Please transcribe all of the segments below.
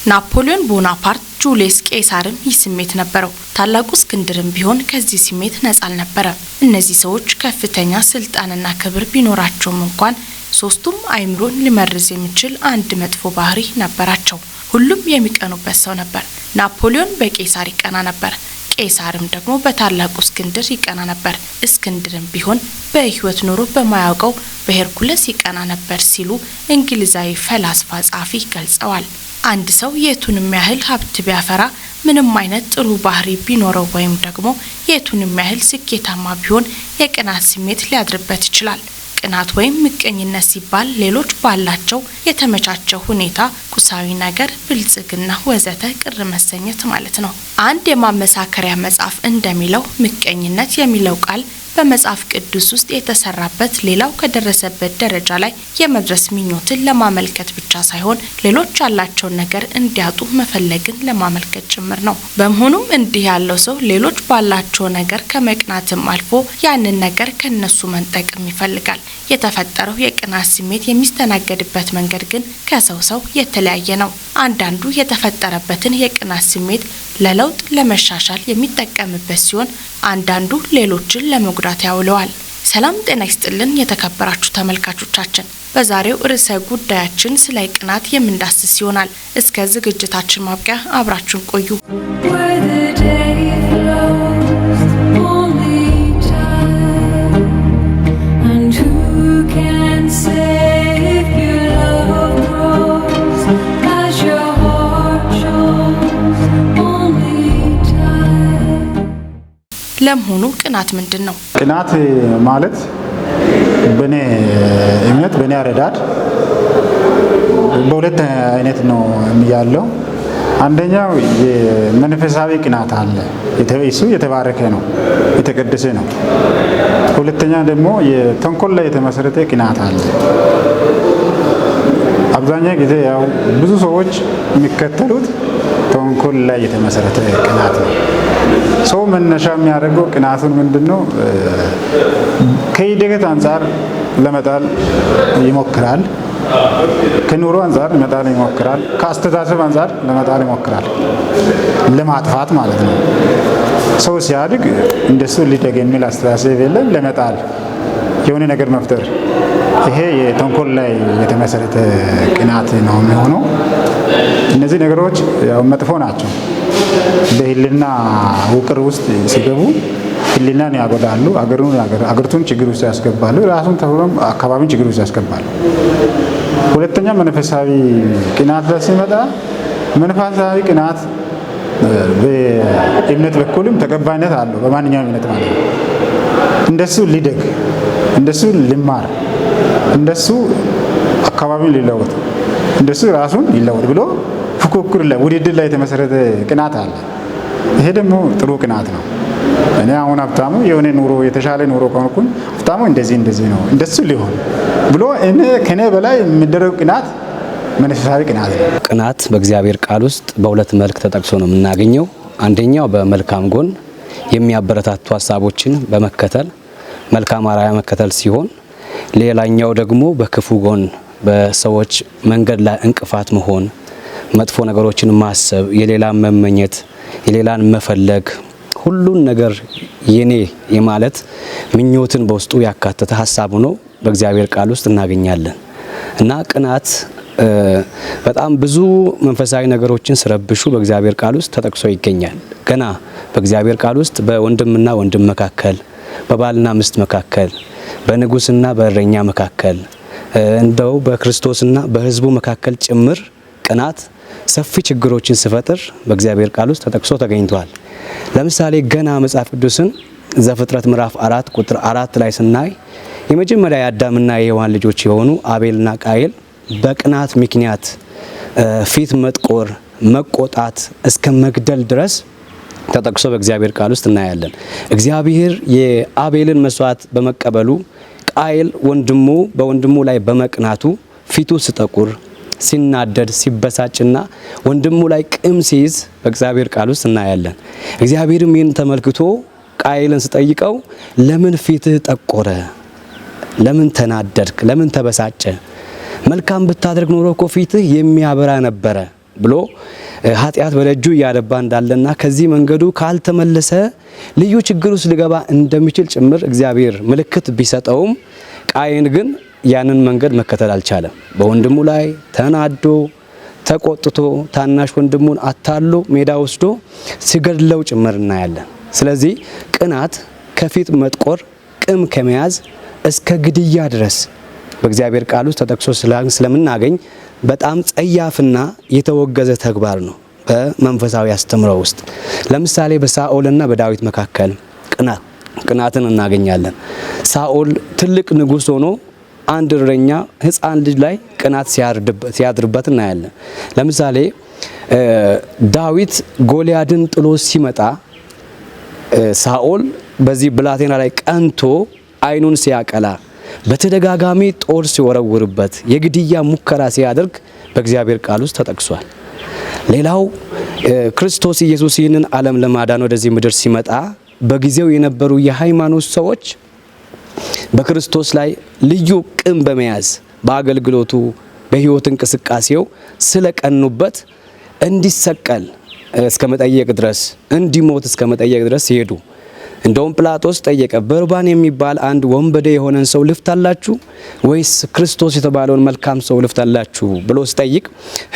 ናፖሊዮን ቦናፓርት፣ ጁልየስ ቄሳርም ይህ ስሜት ነበረው። ታላቁ እስክንድርም ቢሆን ከዚህ ስሜት ነጻ አልነበረም። እነዚህ ሰዎች ከፍተኛ ስልጣንና ክብር ቢኖራቸውም እንኳን ሶስቱም አይምሮን ሊመርዝ የሚችል አንድ መጥፎ ባህሪ ነበራቸው። ሁሉም የሚቀኑበት ሰው ነበር። ናፖሊዮን በቄሳር ይቀና ነበር። ቄሳርም ደግሞ በታላቁ እስክንድር ይቀና ነበር። እስክንድርም ቢሆን በሕይወት ኖሮ በማያውቀው በሄርኩለስ ይቀና ነበር ሲሉ እንግሊዛዊ ፈላስፋ ጸሐፊ ገልጸዋል። አንድ ሰው የቱንም ያህል ሀብት ቢያፈራ፣ ምንም አይነት ጥሩ ባህሪ ቢኖረው ወይም ደግሞ የቱንም ያህል ስኬታማ ቢሆን የቅናት ስሜት ሊያድርበት ይችላል። ቅናት ወይም ምቀኝነት ሲባል ሌሎች ባላቸው የተመቻቸ ሁኔታ፣ ቁሳዊ ነገር፣ ብልጽግና ወዘተ ቅር መሰኘት ማለት ነው። አንድ የማመሳከሪያ መጽሐፍ እንደሚለው ምቀኝነት የሚለው ቃል በመጽሐፍ ቅዱስ ውስጥ የተሰራበት ሌላው ከደረሰበት ደረጃ ላይ የመድረስ ምኞትን ለማመልከት ብቻ ሳይሆን ሌሎች ያላቸውን ነገር እንዲያጡ መፈለግን ለማመልከት ጭምር ነው። በመሆኑም እንዲህ ያለው ሰው ሌሎች ባላቸው ነገር ከመቅናትም አልፎ ያንን ነገር ከነሱ መንጠቅም ይፈልጋል። የተፈጠረው የቅናት ስሜት የሚስተናገድበት መንገድ ግን ከሰው ሰው የተለያየ ነው። አንዳንዱ የተፈጠረበትን የቅናት ስሜት ለለውጥ፣ ለመሻሻል የሚጠቀምበት ሲሆን አንዳንዱ ሌሎችን ለመጉዳት ያውለዋል። ሰላም ጤና ይስጥልን የተከበራችሁ ተመልካቾቻችን፣ በዛሬው ርዕሰ ጉዳያችን ስለ ቅናት የምንዳስስ ይሆናል። እስከ ዝግጅታችን ማብቂያ አብራችሁን ቆዩ። Where the day flows, only time. And who can say if your love grows as your heart shows? Only time. ለመሆኑ ቅናት ምንድን ነው? ቅናት ማለት በእኔ እምነት፣ በእኔ አረዳድ በሁለት አይነት ነው ያለው። አንደኛው የመንፈሳዊ ቅናት አለ። እሱ የተባረከ ነው፣ የተቀደሰ ነው። ሁለተኛ ደግሞ የተንኮል ላይ የተመሰረተ ቅናት አለ። አብዛኛው ጊዜ ያው ብዙ ሰዎች የሚከተሉት ተንኮል ላይ የተመሰረተ ቅናት ነው። ሰው መነሻ የሚያደርገው ቅናቱን ምንድን ነው? ከእድገት አንጻር ለመጣል ይሞክራል። ከኑሮ አንጻር ለመጣል ይሞክራል። ከአስተሳሰብ አንጻር ለመጣል ይሞክራል። ለማጥፋት ማለት ነው። ሰው ሲያድግ እንደሱ ሊደግ የሚል አስተሳሰብ የለም። ለመጣል የሆነ ነገር መፍጠር፣ ይሄ የተንኮል ላይ የተመሰረተ ቅናት ነው የሚሆነው። እነዚህ ነገሮች ያው መጥፎ ናቸው። በህሊና ውቅር ውስጥ ሲገቡ ህሊናን ያጎዳሉ፣ አገሪቱን ችግር ውስጥ ያስገባሉ፣ ራሱን ተብሎም አካባቢን ችግር ውስጥ ያስገባሉ። ሁለተኛ መንፈሳዊ ቅናት ላይ ሲመጣ መንፈሳዊ ቅናት በእምነት በኩልም ተቀባይነት አለው፣ በማንኛውም እምነት ማለት ነው። እንደሱ ሊደግ፣ እንደሱ ሊማር፣ እንደሱ አካባቢውን ሊለወጥ፣ እንደሱ ራሱን ሊለወጥ ብሎ ፉክክር ላይ፣ ውድድር ላይ የተመሰረተ ቅናት አለ። ይሄ ደግሞ ጥሩ ቅናት ነው። እኔ አሁን ሀብታሙ የሆነ ኑሮ፣ የተሻለ ኑሮ ከሆንኩኝ ሀብታሙ እንደዚህ እንደዚህ ነው፣ እንደሱ ሊሆን ብሎ እኔ ከኔ በላይ የሚደረግ ቅናት መንፈሳዊ ቅናት ነው። ቅናት በእግዚአብሔር ቃል ውስጥ በሁለት መልክ ተጠቅሶ ነው የምናገኘው። አንደኛው በመልካም ጎን የሚያበረታቱ ሀሳቦችን በመከተል መልካም አርአያ መከተል ሲሆን፣ ሌላኛው ደግሞ በክፉ ጎን በሰዎች መንገድ ላይ እንቅፋት መሆን፣ መጥፎ ነገሮችን ማሰብ፣ የሌላን መመኘት፣ የሌላን መፈለግ፣ ሁሉን ነገር የኔ የማለት ምኞትን በውስጡ ያካተተ ሀሳብ ሆኖ በእግዚአብሔር ቃል ውስጥ እናገኛለን። እና ቅናት በጣም ብዙ መንፈሳዊ ነገሮችን ስረብሹ በእግዚአብሔር ቃል ውስጥ ተጠቅሶ ይገኛል። ገና በእግዚአብሔር ቃል ውስጥ በወንድምና ወንድም መካከል፣ በባልና ሚስት መካከል፣ በንጉስና በእረኛ መካከል፣ እንደው በክርስቶስና በሕዝቡ መካከል ጭምር ቅናት ሰፊ ችግሮችን ሲፈጥር በእግዚአብሔር ቃል ውስጥ ተጠቅሶ ተገኝቷል። ለምሳሌ ገና መጽሐፍ ቅዱስን ዘፍጥረት ምዕራፍ 4 ቁጥር 4 ላይ ስናይ የመጀመሪያ የአዳምና የሔዋን ልጆች የሆኑ አቤልና ቃየል በቅናት ምክንያት ፊት መጥቆር፣ መቆጣት፣ እስከ መግደል ድረስ ተጠቅሶ በእግዚአብሔር ቃል ውስጥ እናያለን። እግዚአብሔር የአቤልን መስዋዕት በመቀበሉ ቃየል ወንድሙ በወንድሙ ላይ በመቅናቱ ፊቱ ሲጠቁር፣ ሲናደድ፣ ሲበሳጭና ወንድሙ ላይ ቂም ሲይዝ በእግዚአብሔር ቃል ውስጥ እናያለን። እግዚአብሔርም ይህን ተመልክቶ ቃየልን ሲጠይቀው ለምን ፊትህ ጠቆረ? ለምን ተናደድክ? ለምን ተበሳጨ? መልካም ብታደርግ ኖሮ እኮ ፊትህ የሚያበራ ነበረ ብሎ ኃጢአት በደጁ እያደባ እንዳለና ከዚህ መንገዱ ካልተመለሰ ልዩ ችግር ውስጥ ሊገባ እንደሚችል ጭምር እግዚአብሔር ምልክት ቢሰጠውም ቃየን ግን ያንን መንገድ መከተል አልቻለም። በወንድሙ ላይ ተናዶ ተቆጥቶ ታናሽ ወንድሙን አታሎ ሜዳ ወስዶ ሲገድለው ጭምር እናያለን። ስለዚህ ቅናት ከፊት መጥቆር፣ ቂም ከመያዝ እስከ ግድያ ድረስ በእግዚአብሔር ቃል ውስጥ ተጠቅሶ ስለምናገኝ በጣም ጸያፍና የተወገዘ ተግባር ነው። በመንፈሳዊ አስተምሮ ውስጥ ለምሳሌ በሳኦልና በዳዊት መካከል ቅናትን እናገኛለን። ሳኦል ትልቅ ንጉሥ ሆኖ አንድ እረኛ ሕፃን ልጅ ላይ ቅናት ሲያድርበት እናያለን። ለምሳሌ ዳዊት ጎልያድን ጥሎ ሲመጣ ሳኦል በዚህ ብላቴና ላይ ቀንቶ ዓይኑን ሲያቀላ በተደጋጋሚ ጦር ሲወረውርበት የግድያ ሙከራ ሲያደርግ በእግዚአብሔር ቃል ውስጥ ተጠቅሷል። ሌላው ክርስቶስ ኢየሱስ ይህንን ዓለም ለማዳን ወደዚህ ምድር ሲመጣ በጊዜው የነበሩ የሃይማኖት ሰዎች በክርስቶስ ላይ ልዩ ቂም በመያዝ በአገልግሎቱ በሕይወት እንቅስቃሴው ስለቀኑበት እንዲሰቀል እስከ መጠየቅ ድረስ እንዲሞት እስከ መጠየቅ ድረስ ሲሄዱ እንደውም ጲላጦስ ጠየቀ፣ በርባን የሚባል አንድ ወንበዴ የሆነን ሰው ልፍታላችሁ ወይስ ክርስቶስ የተባለውን መልካም ሰው ልፍታላችሁ ብሎ ሲጠይቅ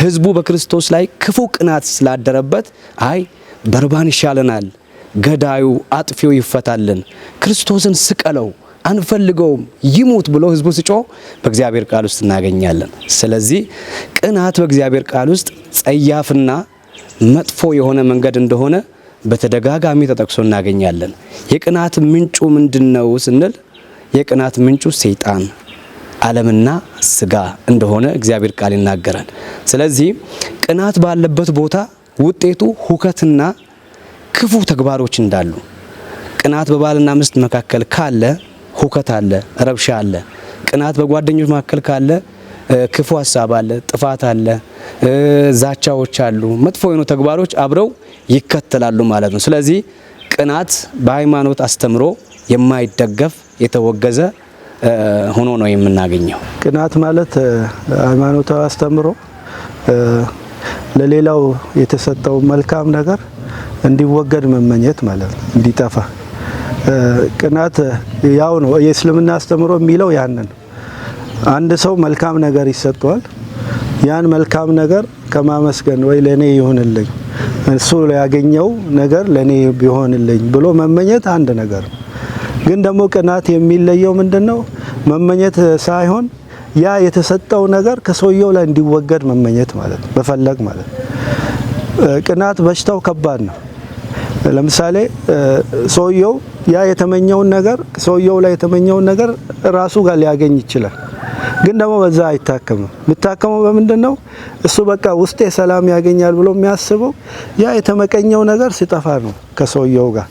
ሕዝቡ በክርስቶስ ላይ ክፉ ቅናት ስላደረበት አይ በርባን ይሻለናል፣ ገዳዩ አጥፊው ይፈታልን፣ ክርስቶስን ስቀለው፣ አንፈልገውም፣ ይሙት ብሎ ሕዝቡ ሲጮህ በእግዚአብሔር ቃል ውስጥ እናገኛለን። ስለዚህ ቅናት በእግዚአብሔር ቃል ውስጥ ጸያፍና መጥፎ የሆነ መንገድ እንደሆነ በተደጋጋሚ ተጠቅሶ እናገኛለን። የቅናት ምንጩ ምንድነው ስንል የቅናት ምንጩ ሰይጣን፣ ዓለምና ስጋ እንደሆነ እግዚአብሔር ቃል ይናገራል። ስለዚህ ቅናት ባለበት ቦታ ውጤቱ ሁከትና ክፉ ተግባሮች እንዳሉ፣ ቅናት በባልና ሚስት መካከል ካለ ሁከት አለ፣ ረብሻ አለ። ቅናት በጓደኞች መካከል ካለ ክፉ ሀሳብ አለ፣ ጥፋት አለ፣ ዛቻዎች አሉ፣ መጥፎ የሆኑ ተግባሮች አብረው ይከተላሉ ማለት ነው። ስለዚህ ቅናት በሃይማኖት አስተምሮ የማይደገፍ የተወገዘ ሆኖ ነው የምናገኘው። ቅናት ማለት ሃይማኖታዊ አስተምሮ ለሌላው የተሰጠው መልካም ነገር እንዲወገድ መመኘት ማለት ነው፣ እንዲጠፋ። ቅናት ያው ነው የእስልምና አስተምሮ የሚለው ያንን አንድ ሰው መልካም ነገር ይሰጠዋል። ያን መልካም ነገር ከማመስገን ወይ ለኔ ይሁንልኝ እሱ ያገኘው ነገር ለኔ ቢሆንልኝ ብሎ መመኘት አንድ ነገር ነው። ግን ደግሞ ቅናት የሚለየው ምንድነው? መመኘት ሳይሆን ያ የተሰጠው ነገር ከሰውየው ላይ እንዲወገድ መመኘት ማለት ነው፣ መፈለግ ማለት ነው። ቅናት በሽታው ከባድ ነው። ለምሳሌ ሰውየው ያ የተመኘውን ነገር ሰውየው ላይ የተመኘውን ነገር ራሱ ጋር ሊያገኝ ይችላል። ግን ደግሞ በዛ አይታከምም። የሚታከመው በምንድን ነው? እሱ በቃ ውስጤ ሰላም ያገኛል ብሎ የሚያስበው ያ የተመቀኘው ነገር ሲጠፋ ነው ከሰውየው ጋር።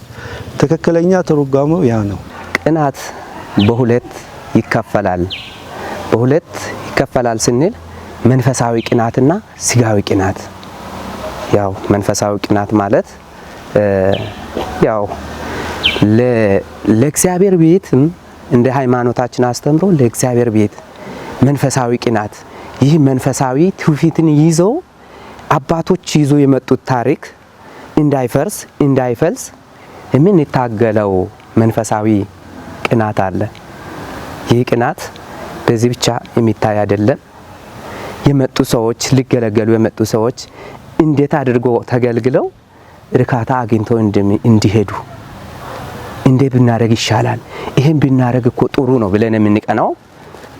ትክክለኛ ትርጓሜው ያ ነው። ቅናት በሁለት ይከፈላል። በሁለት ይከፈላል ስንል መንፈሳዊ ቅናትና ስጋዊ ቅናት። ያው መንፈሳዊ ቅናት ማለት ያው ለእግዚአብሔር ቤትም እንደ ሃይማኖታችን አስተምሮ ለእግዚአብሔር ቤት መንፈሳዊ ቅናት፣ ይህ መንፈሳዊ ትውፊትን ይዘው አባቶች ይዞ የመጡት ታሪክ እንዳይፈርስ እንዳይፈልስ የምንታገለው መንፈሳዊ ቅናት አለ። ይህ ቅናት በዚህ ብቻ የሚታይ አይደለም። የመጡ ሰዎች ሊገለገሉ የመጡ ሰዎች እንዴት አድርጎ ተገልግለው እርካታ አግኝተው እንዲሄዱ እንዴት ብናደርግ ይሻላል፣ ይሄን ብናደርግ እኮ ጥሩ ነው ብለን የምንቀናው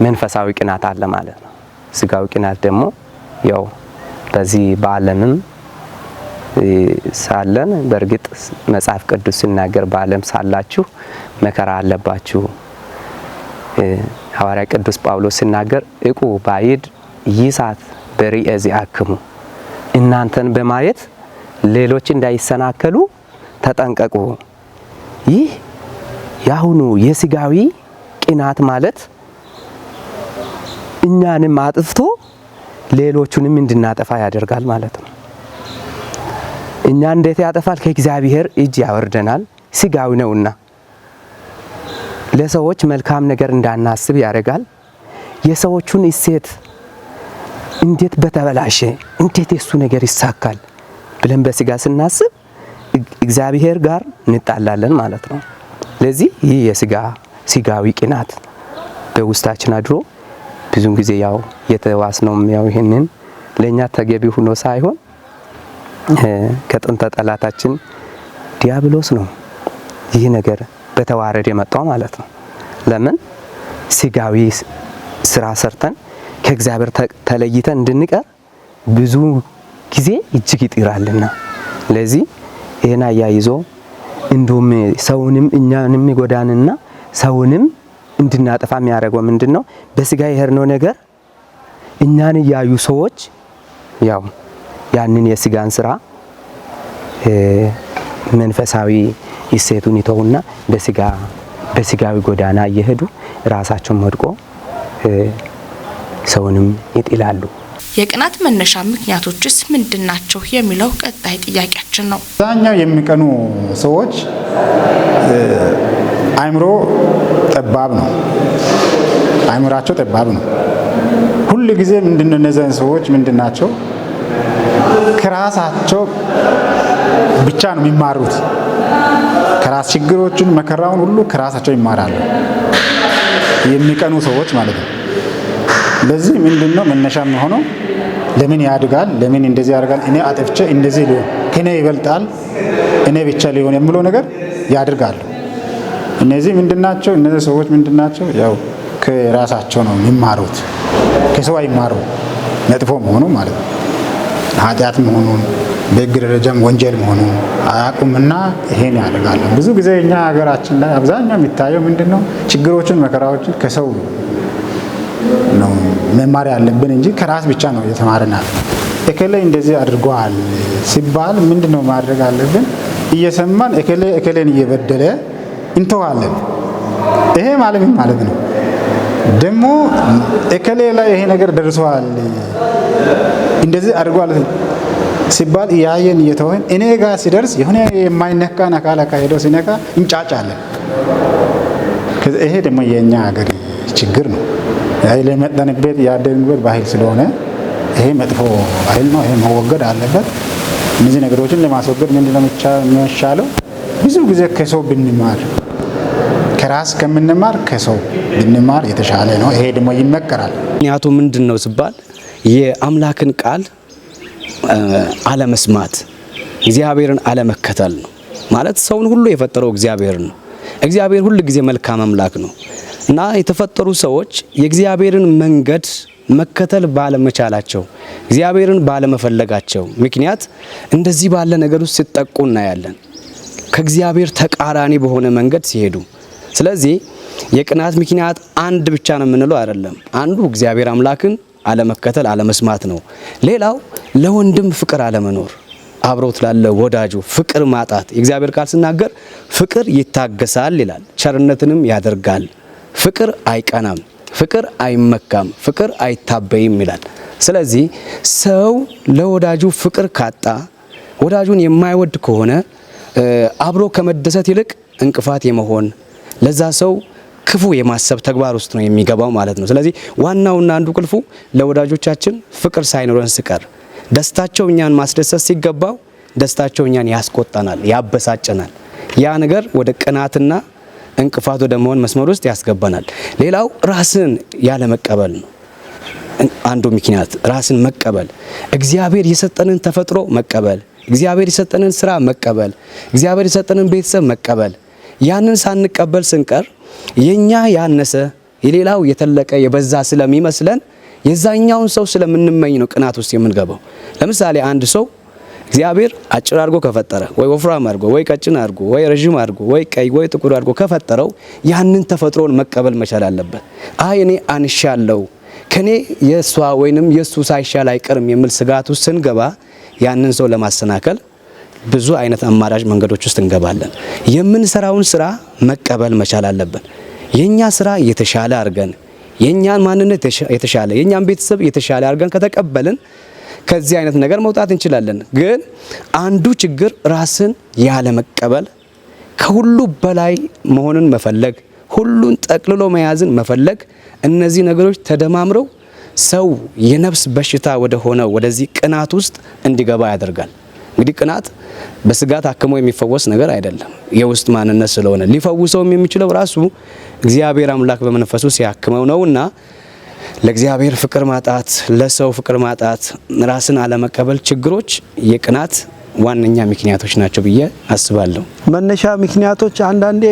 መንፈሳዊ ቅናት አለ ማለት ነው። ስጋዊ ቅናት ደግሞ ያው በዚህ በዓለምም ሳለን በእርግጥ መጽሐፍ ቅዱስ ሲናገር በዓለም ሳላችሁ መከራ አለባችሁ። ሐዋርያ ቅዱስ ጳውሎስ ሲናገር እቁ ባይድ ይሳት በሪኤ ዚአክሙ፣ እናንተን በማየት ሌሎች እንዳይሰናከሉ ተጠንቀቁ። ይህ ያሁኑ የስጋዊ ቅናት ማለት እኛንም አጥፍቶ ሌሎቹንም እንድናጠፋ ያደርጋል ማለት ነው። እኛ እንዴት ያጠፋል? ከእግዚአብሔር እጅ ያወርደናል። ስጋዊ ነውና ለሰዎች መልካም ነገር እንዳናስብ ያደርጋል። የሰዎቹን እሴት እንዴት በተበላሸ፣ እንዴት የሱ ነገር ይሳካል ብለን በስጋ ስናስብ እግዚአብሔር ጋር እንጣላለን ማለት ነው። ለዚህ ይህ የስጋ ስጋዊ ቅናት በውስጣችን አድሮ ብዙን ጊዜ ያው የተዋስነው ያው ይህንን ለኛ ተገቢ ሆኖ ሳይሆን ከጥንተ ጠላታችን ዲያብሎስ ነው ይህ ነገር በተዋረድ የመጣው ማለት ነው። ለምን ስጋዊ ስራ ሰርተን ከእግዚአብሔር ተለይተን እንድንቀር ብዙ ጊዜ እጅግ ይጥራልና፣ ለዚህ ይህን አያይዞ እንዲሁም ሰውንም እኛንም ይጎዳንና ሰውንም እንድናጠፋ የሚያደርገው ምንድነው? በስጋ የሄድነው ነገር እኛን እያዩ ሰዎች ያው ያንን የስጋን ስራ መንፈሳዊ እሴቱን ይተውና በስጋዊ ጎዳና እየሄዱ ራሳቸውን ወድቆ ሰውንም ይጥላሉ። የቅናት መነሻ ምክንያቶችስ ምንድን ናቸው የሚለው ቀጣይ ጥያቄያችን ነው። አብዛኛው የሚቀኑ ሰዎች አእምሮ ጠባብ ነው። አእምሯቸው ጠባብ ነው። ሁል ጊዜ ምንድነው እነዚያን ሰዎች ምንድን ናቸው? ከራሳቸው ብቻ ነው የሚማሩት። ከራስ ችግሮችን መከራውን ሁሉ ከራሳቸው ይማራሉ፣ የሚቀኑ ሰዎች ማለት ነው። ለዚህ ምንድነው መነሻ የሚሆነው? ለምን ያድጋል? ለምን እንደዚህ ያደርጋል? እኔ አጥፍቼ እንደዚህ ሊሆን፣ ከኔ ይበልጣል፣ እኔ ብቻ ሊሆን የሚለው ነገር ያድርጋሉ። እነዚህ ምንድናቸው? እነዚህ ሰዎች ምንድናቸው? ያው ከራሳቸው ነው የሚማሩት፣ ከሰው አይማሩ። መጥፎ መሆኑ ማለት ነው፣ ኃጢአት መሆኑን፣ በሕግ ደረጃም ወንጀል መሆኑን አያውቁምና ይሄን ያደርጋሉ። ብዙ ጊዜ እኛ ሀገራችን ላይ አብዛኛው የሚታየው ምንድን ነው? ችግሮችን መከራዎችን ከሰው ነው መማር ያለብን እንጂ ከራስ ብቻ ነው እየተማርን ያለ። እከሌ እንደዚህ አድርጓል ሲባል ምንድን ነው ማድረግ አለብን? እየሰማን እከሌ እከሌን እየበደለ እንተዋለን። ይሄ ማለት ምን ማለት ነው? ደግሞ እከሌ ላይ ይሄ ነገር ደርሷል፣ እንደዚህ አድርጓል ሲባል እያየን እየተወን እኔ ጋር ሲደርስ የሆነ የማይነካን አካል አካሄደው ሲነካ እንጫጫለን። ይሄ ደግሞ የእኛ ሀገር ችግር ነው። ለመጠንበት ያደግንበት ባህል ስለሆነ ይሄ መጥፎ ባህል ነው። ይሄ መወገድ አለበት። እነዚህ ነገሮችን ለማስወገድ ምንድነው የሚሻለው? ብዙ ጊዜ ከሰው ብንማር፣ ከራስ ከምንማር ከሰው ብንማር የተሻለ ነው። ይሄ ደግሞ ይመከራል። ምክንያቱ ምንድን ነው ሲባል የአምላክን ቃል አለመስማት፣ እግዚአብሔርን አለመከተል ነው። ማለት ሰውን ሁሉ የፈጠረው እግዚአብሔር ነው። እግዚአብሔር ሁል ጊዜ መልካም አምላክ ነው እና የተፈጠሩ ሰዎች የእግዚአብሔርን መንገድ መከተል ባለመቻላቸው፣ እግዚአብሔርን ባለመፈለጋቸው ምክንያት እንደዚህ ባለ ነገር ውስጥ ሲጠቁ እናያለን። ከእግዚአብሔር ተቃራኒ በሆነ መንገድ ሲሄዱ። ስለዚህ የቅናት ምክንያት አንድ ብቻ ነው የምንለው አይደለም። አንዱ እግዚአብሔር አምላክን አለመከተል፣ አለመስማት ነው። ሌላው ለወንድም ፍቅር አለመኖር፣ አብሮት ላለ ወዳጁ ፍቅር ማጣት። የእግዚአብሔር ቃል ሲናገር ፍቅር ይታገሳል ይላል፣ ቸርነትንም ያደርጋል። ፍቅር አይቀናም፣ ፍቅር አይመካም፣ ፍቅር አይታበይም ይላል። ስለዚህ ሰው ለወዳጁ ፍቅር ካጣ፣ ወዳጁን የማይወድ ከሆነ አብሮ ከመደሰት ይልቅ እንቅፋት የመሆን፣ ለዛ ሰው ክፉ የማሰብ ተግባር ውስጥ ነው የሚገባው ማለት ነው። ስለዚህ ዋናውና አንዱ ቁልፉ ለወዳጆቻችን ፍቅር ሳይኖረን ስቀር ደስታቸው እኛን ማስደሰት ሲገባው ደስታቸው እኛን ያስቆጣናል፣ ያበሳጨናል። ያ ነገር ወደ ቅናትና እንቅፋት ወደ መሆን መስመር ውስጥ ያስገባናል። ሌላው ራስን ያለመቀበል ነው። አንዱ ምክንያት ራስን መቀበል፣ እግዚአብሔር የሰጠንን ተፈጥሮ መቀበል፣ እግዚአብሔር የሰጠንን ስራ መቀበል፣ እግዚአብሔር የሰጠንን ቤተሰብ መቀበል። ያንን ሳንቀበል ስንቀር የኛ ያነሰ የሌላው የተለቀ የበዛ ስለሚመስለን የዛኛውን ሰው ስለምንመኝ ነው ቅናት ውስጥ የምንገባው። ለምሳሌ አንድ ሰው እግዚአብሔር አጭር አድርጎ ከፈጠረ፣ ወይ ወፍራም አድርጎ፣ ወይ ቀጭን አድርጎ፣ ወይ ረዥም አድርጎ፣ ወይ ቀይ ወይ ጥቁር አድርጎ ከፈጠረው ያንን ተፈጥሮን መቀበል መቻል አለበት። አይ እኔ አንሻለው፣ ከኔ የእሷ ወይንም የእሱ ሳይሻል አይቀርም የሚል ስጋት ውስጥ ስንገባ ያንን ሰው ለማሰናከል ብዙ አይነት አማራጭ መንገዶች ውስጥ እንገባለን። የምንሰራውን ስራ መቀበል መቻል አለብን። የኛ ስራ የተሻለ አድርገን፣ የኛን ማንነት የተሻለ፣ የኛን ቤተሰብ የተሻለ አድርገን ከተቀበልን ከዚህ አይነት ነገር መውጣት እንችላለን። ግን አንዱ ችግር ራስን ያለመቀበል፣ ከሁሉ በላይ መሆንን መፈለግ፣ ሁሉን ጠቅልሎ መያዝን መፈለግ፣ እነዚህ ነገሮች ተደማምረው ሰው የነፍስ በሽታ ወደ ሆነው ወደዚህ ቅናት ውስጥ እንዲገባ ያደርጋል። እንግዲህ ቅናት በስጋ ታክሞ የሚፈወስ ነገር አይደለም። የውስጥ ማንነት ስለሆነ ሊፈውሰውም የሚችለው ራሱ እግዚአብሔር አምላክ በመንፈሱ ሲያክመው ነውና ለእግዚአብሔር ፍቅር ማጣት፣ ለሰው ፍቅር ማጣት፣ ራስን አለመቀበል ችግሮች የቅናት ዋነኛ ምክንያቶች ናቸው ብዬ አስባለሁ። መነሻ ምክንያቶች አንዳንዴ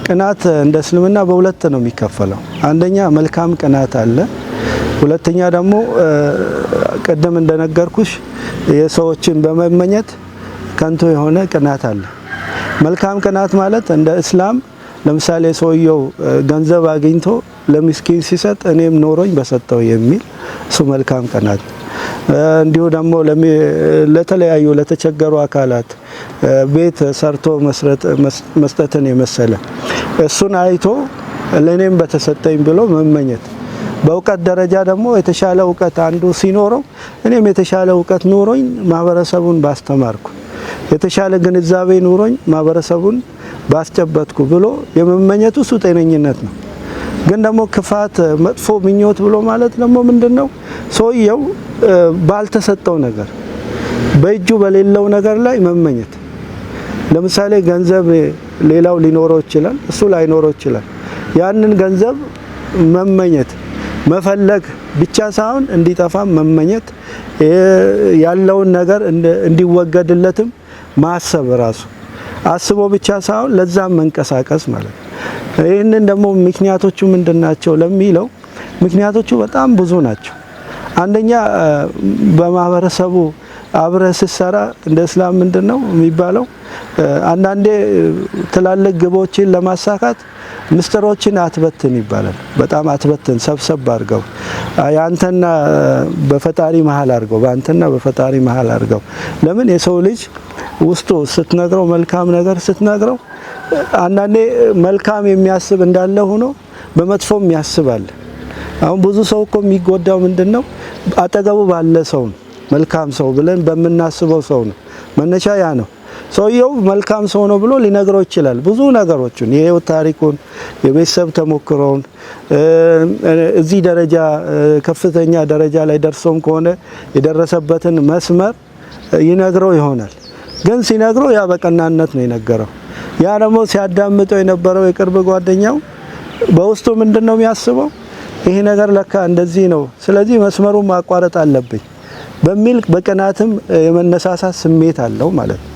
ቅናት እንደ እስልምና በሁለት ነው የሚከፈለው። አንደኛ መልካም ቅናት አለ። ሁለተኛ ደግሞ ቅድም እንደነገርኩሽ የሰዎችን በመመኘት ከንቱ የሆነ ቅናት አለ። መልካም ቅናት ማለት እንደ እስላም ለምሳሌ ሰውየው ገንዘብ አግኝቶ ለሚስኪን ሲሰጥ እኔም ኖሮኝ በሰጠው የሚል እሱ መልካም ቅናት ነው። እንዲሁ ደግሞ ለተለያዩ ለተቸገሩ አካላት ቤት ሰርቶ መስጠትን የመሰለ እሱን አይቶ ለእኔም በተሰጠኝ ብሎ መመኘት። በእውቀት ደረጃ ደግሞ የተሻለ እውቀት አንዱ ሲኖረው እኔም የተሻለ እውቀት ኑሮኝ ማህበረሰቡን ባስተማርኩ፣ የተሻለ ግንዛቤ ኑሮኝ ማህበረሰቡን ባስጨበጥኩ ብሎ የመመኘቱ እሱ ጤነኝነት ነው። ግን ደግሞ ክፋት፣ መጥፎ ምኞት ብሎ ማለት ደግሞ ምንድነው? ሰውየው ባልተሰጠው ነገር፣ በእጁ በሌለው ነገር ላይ መመኘት። ለምሳሌ ገንዘብ ሌላው ሊኖረው ይችላል፣ እሱ ላይኖረው ይችላል። ያንን ገንዘብ መመኘት፣ መፈለግ ብቻ ሳይሆን እንዲጠፋ መመኘት፣ ያለውን ነገር እንዲወገድለትም ማሰብ፣ ራሱ አስቦ ብቻ ሳይሆን ለዛም መንቀሳቀስ ማለት ነው። ይህንን ደግሞ ምክንያቶቹ ምንድናቸው ለሚለው ምክንያቶቹ በጣም ብዙ ናቸው። አንደኛ በማህበረሰቡ አብረህ ስትሰራ እንደ እስላም ምንድነው የሚባለው? አንዳንዴ ትላልቅ ግቦችን ለማሳካት ምስጢሮችን አትበትን ይባላል። በጣም አትበትን፣ ሰብሰብ አድርገው ያንተና በፈጣሪ መሀል አድርገው፣ በአንተና በፈጣሪ መሀል አድርገው። ለምን የሰው ልጅ ውስጡ ስትነግረው፣ መልካም ነገር ስትነግረው አንዳንዴ መልካም የሚያስብ እንዳለ ሆኖ በመጥፎም ያስባል። አሁን ብዙ ሰው እኮ የሚጎዳው ምንድነው? አጠገቡ ባለ ሰው ነው። መልካም ሰው ብለን በምናስበው ሰው ነው። መነሻ ያ ነው። ሰውየው መልካም ሰው ነው ብሎ ሊነግረው ይችላል። ብዙ ነገሮችን፣ የህይወት ታሪኩን፣ የቤተሰብ ተሞክሮውን፣ እዚህ ደረጃ ከፍተኛ ደረጃ ላይ ደርሶም ከሆነ የደረሰበትን መስመር ይነግረው ይሆናል። ግን ሲነግረው ያ በቀናነት ነው የነገረው። ያ ደግሞ ሲያዳምጠው የነበረው የቅርብ ጓደኛው በውስጡ ምንድነው የሚያስበው? ይሄ ነገር ለካ እንደዚህ ነው፣ ስለዚህ መስመሩን ማቋረጥ አለብኝ በሚል በቅናትም የመነሳሳት ስሜት አለው ማለት ነው።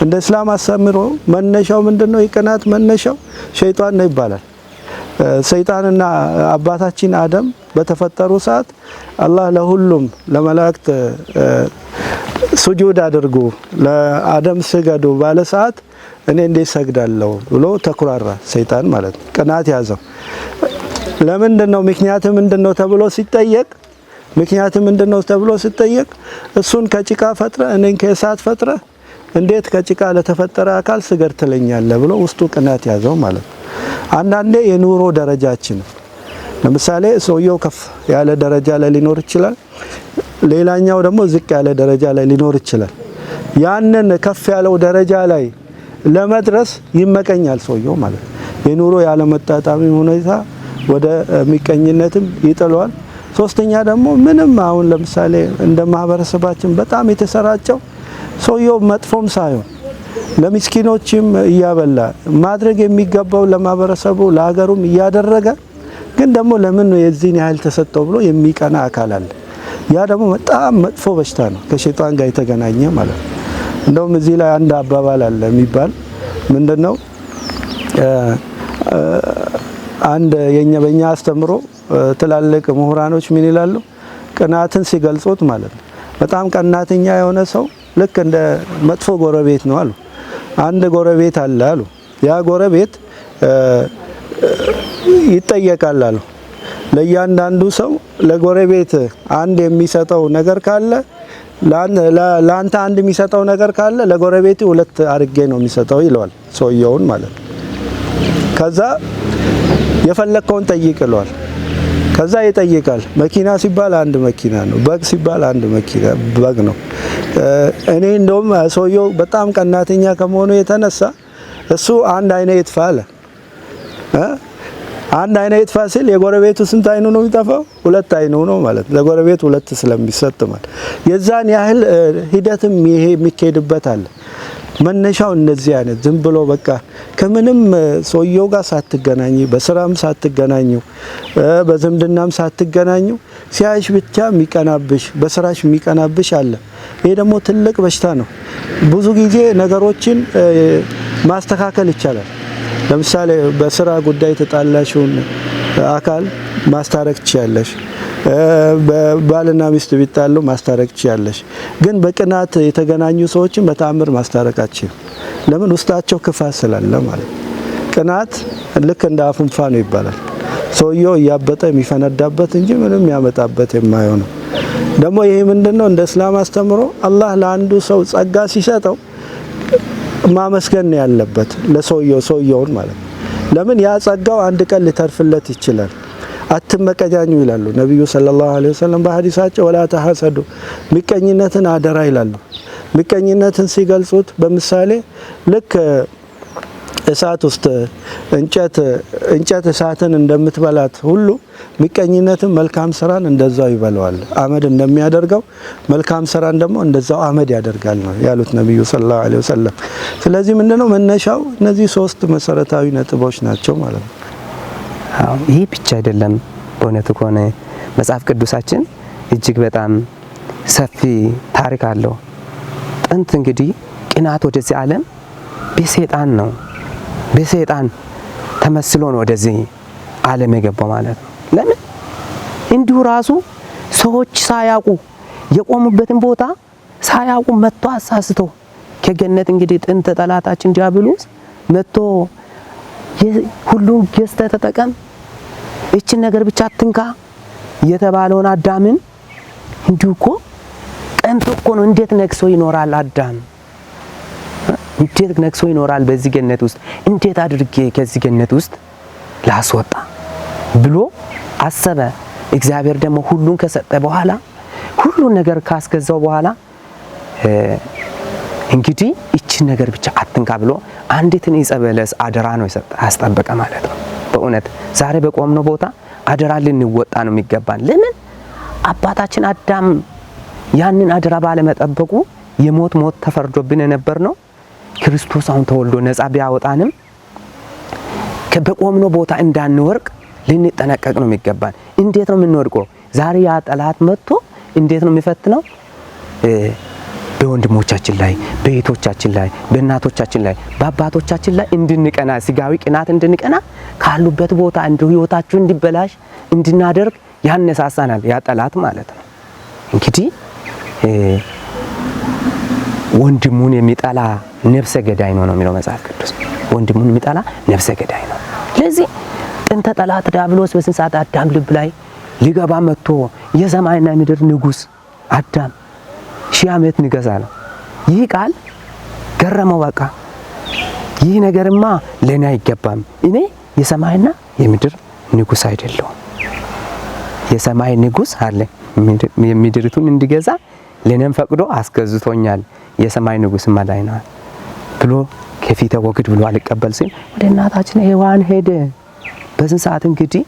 እንደ እስላም አስተምህሮ መነሻው ምንድነው? የቅናት መነሻው ሸይጣን ነው ይባላል። ሰይጣንና አባታችን አደም በተፈጠሩ ሰዓት አላህ ለሁሉም ለመላእክት ሱጁድ አድርጉ፣ ለአደም ስገዱ ባለ ሰዓት እኔ እንዴት ሰግዳለሁ ብሎ ተኩራራ ሰይጣን ማለት ነው። ቅናት ያዘው። ለምንድን ነው፣ ምክንያት ምንድነው ተብሎ ሲጠየቅ፣ ምክንያት ምንድነው ተብሎ ሲጠየቅ እሱን ከጭቃ ፈጥረ እኔን ከእሳት ፈጥረ እንዴት ከጭቃ ለተፈጠረ አካል ስገድ ትለኛለህ ብሎ ውስጡ ቅናት ያዘው ማለት ነው። አንዳንዴ የኑሮ ደረጃችን ለምሳሌ ሰውየው ከፍ ያለ ደረጃ ላይ ሊኖር ይችላል። ሌላኛው ደግሞ ዝቅ ያለ ደረጃ ላይ ሊኖር ይችላል። ያንን ከፍ ያለው ደረጃ ላይ ለመድረስ ይመቀኛል ሰውየው ማለት ነው። የኑሮ ያለመጣጣሚ ሁኔታ ወደ ምቀኝነትም ይጥለዋል። ሶስተኛ ደግሞ ምንም አሁን ለምሳሌ እንደ ማህበረሰባችን በጣም የተሰራጨው ሰውየው መጥፎም ሳይሆን ለሚስኪኖችም እያበላ፣ ማድረግ የሚገባው ለማህበረሰቡ ለሀገሩም እያደረገ ግን ደግሞ ለምን የዚህን ያህል ተሰጠው ብሎ የሚቀና አካል አለ። ያ ደግሞ በጣም መጥፎ በሽታ ነው፣ ከሸይጣን ጋር የተገናኘ ማለት ነው። እንደውም እዚህ ላይ አንድ አባባል አለ የሚባል። ምንድነው? አንድ የኛ በእኛ አስተምሮ ትላልቅ ምሁራኖች ምን ይላሉ? ቅናትን ሲገልጹት ማለት ነው። በጣም ቀናተኛ የሆነ ሰው ልክ እንደ መጥፎ ጎረቤት ነው አሉ። አንድ ጎረቤት አለ አሉ። ያ ጎረቤት ይጠየቃል አሉ። ለእያንዳንዱ ሰው ለጎረቤት አንድ የሚሰጠው ነገር ካለ፣ ለአንተ አንድ የሚሰጠው ነገር ካለ ለጎረቤቱ ሁለት አርጌ ነው የሚሰጠው ይለዋል ሰውየውን ማለት ነው። ከዛ የፈለግከውን ጠይቅ ይለዋል። ከዛ ይጠይቃል። መኪና ሲባል አንድ መኪና ነው፣ በግ ሲባል አንድ መኪና በግ ነው። እኔ እንደውም ሰውየው በጣም ቀናተኛ ከመሆኑ የተነሳ እሱ አንድ አይነ ይጥፋ አለ። አንድ አይነ ይጥፋ ሲል የጎረቤቱ ስንት አይኑ ነው የሚጠፋው? ሁለት አይኑ ነው ማለት ለጎረቤት ሁለት ስለሚሰጥ ማለት የዛን ያህል ሂደትም ይሄ የሚካሄድበት አለ። መነሻው እነዚህ አይነት ዝም ብሎ በቃ ከምንም ሰውየው ጋር ሳትገናኝ፣ በስራም ሳትገናኙ፣ በዝምድናም ሳትገናኙ ሲያይሽ ብቻ የሚቀናብሽ፣ በስራሽ የሚቀናብሽ አለ። ይሄ ደግሞ ትልቅ በሽታ ነው። ብዙ ጊዜ ነገሮችን ማስተካከል ይቻላል። ለምሳሌ በስራ ጉዳይ የተጣላሽውን አካል ማስታረቅ ትችያለሽ። ባልና ሚስት ቢጣሉ ማስታረቅ ትችያለሽ። ግን በቅናት የተገናኙ ሰዎችን በተአምር ማስታረቅ አትችይም። ለምን? ውስጣቸው ክፋት ስላለ ማለት ነው። ቅናት ልክ እንደ አፍንፋ ነው ይባላል። ሰውየው እያበጠ የሚፈነዳበት እንጂ ምንም ያመጣበት የማይሆነው። ደግሞ ይሄ ምንድነው? እንደ እስላም አስተምሮ አላህ ለአንዱ ሰው ጸጋ ሲሰጠው ማመስገን ነው ያለበት ለሰውየው፣ ሰውየውን ማለት ነው። ለምን? ያ ጸጋው አንድ ቀን ሊተርፍለት ይችላል። አትመቀኛኙ ይላሉ ነብዩ ሰለላሁ ዐለይሂ ወሰለም በሐዲሳቸው፣ ወላ ተሐሰዱ፣ ምቀኝነትን አደራ ይላሉ። ምቀኝነትን ሲገልጹት በምሳሌ ልክ እሳት ውስጥ እንጨት እሳትን እንደምትበላት ሁሉ ምቀኝነትን መልካም ስራን እንደዛው ይበላዋል። አመድ እንደሚያደርገው መልካም ስራን ደግሞ እንደዛው አመድ ያደርጋል ነው ያሉት ነብዩ ሰለላሁ ዐለይሂ ወሰለም። ስለዚህ ምንድነው መነሻው? እነዚህ ሶስት መሰረታዊ ነጥቦች ናቸው ማለት ነው። አዎ፣ ይህ ብቻ አይደለም። በእውነቱ ከሆነ መጽሐፍ ቅዱሳችን እጅግ በጣም ሰፊ ታሪክ አለው። ጥንት እንግዲህ ቅናት ወደዚህ ዓለም በሰይጣን ነው፣ በሰይጣን ተመስሎ ነው ወደዚህ ዓለም የገባው ማለት ነው። ለምን እንዲሁ ራሱ ሰዎች ሳያውቁ የቆሙበትን ቦታ ሳያውቁ መጥቶ አሳስቶ ከገነት እንግዲህ ጥንት ጠላታችን ዲያብሎስ መጥቶ ሁሉን ገዝተህ ተጠቀም፣ እችን ነገር ብቻ አትንካ የተባለውን አዳምን እንዲሁ እኮ ቀንቶ እኮ ነው። እንዴት ነግሶ ይኖራል አዳም? እንዴት ነግሶ ይኖራል በዚህ ገነት ውስጥ? እንዴት አድርጌ ከዚህ ገነት ውስጥ ላስወጣ ብሎ አሰበ። እግዚአብሔር ደግሞ ሁሉን ከሰጠ በኋላ፣ ሁሉን ነገር ካስገዛው በኋላ እንግዲህ እችን ነገር ብቻ አትንካ ብሎ አንዲትን ዕፀ በለስ አደራ ነው የሰጠ፣ አስጠበቀ ማለት ነው። በእውነት ዛሬ በቆምነው ቦታ አደራ ልንወጣ ነው የሚገባን። ለምን አባታችን አዳም ያንን አደራ ባለመጠበቁ የሞት ሞት ተፈርዶብን የነበር ነው። ክርስቶስ አሁን ተወልዶ ነፃ ቢያወጣንም በቆምነው ቦታ እንዳንወርቅ ልንጠነቀቅ ነው የሚገባን። እንዴት ነው የምንወድቀው? ዛሬ ያ ጠላት መጥቶ እንዴት ነው የሚፈትነው? በወንድሞቻችን ላይ፣ በእህቶቻችን ላይ፣ በእናቶቻችን ላይ፣ በአባቶቻችን ላይ እንድንቀና፣ ስጋዊ ቅናት እንድንቀና፣ ካሉበት ቦታ እንዲሁ ህይወታችሁ እንዲበላሽ እንድናደርግ ያነሳሳናል ያ ጠላት ማለት ነው። እንግዲህ ወንድሙን የሚጠላ ነፍሰ ገዳይ ነው ነው የሚለው መጽሐፍ ቅዱስ። ወንድሙን የሚጠላ ነፍሰ ገዳይ ነው። ስለዚህ ጥንተ ጠላት ዲያብሎስ በስንት ሰዓት አዳም ልብ ላይ ሊገባ መጥቶ የሰማይና የምድር ንጉስ አዳም 1000 ዓመት ንገሳ ነው። ይህ ቃል ገረመው። በቃ ይህ ነገርማ ለኔ አይገባም። እኔ የሰማይና የምድር ንጉስ አይደለሁም። የሰማይ ንጉስ አለ፣ የምድሪቱን እንዲገዛ ለኔም ፈቅዶ አስገዝቶኛል። የሰማይ ንጉስማ ላይ ነው ብሎ ከፊተ ወግድ ብሎ አልቀበል ሲል ወደ እናታችን ሔዋን ሄደ። በዚህ ሰዓት እንግዲህ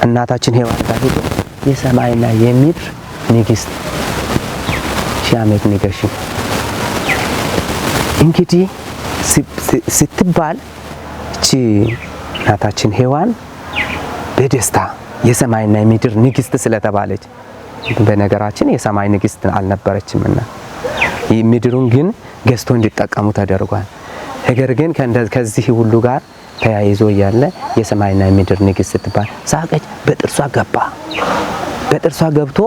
እናታችን ሔዋን ጋር ሄዶ የሰማይና የምድር ንግስት 1000 ዓመት ንገሺ እንግዲህ ስትባል እቺ እናታችን ሔዋን በደስታ የሰማይና የምድር ንግስት ስለተባለች፣ በነገራችን የሰማይ ንግስት አልነበረችምና ምድሩን ግን ገዝቶ እንዲጠቀሙ ተደርጓል። ነገር ግን ከዚህ ሁሉ ጋር ተያይዞ እያለ የሰማይና የምድር ንግስት ስትባል ሳቀች፣ በጥርሷ ገባ። በጥርሷ ገብቶ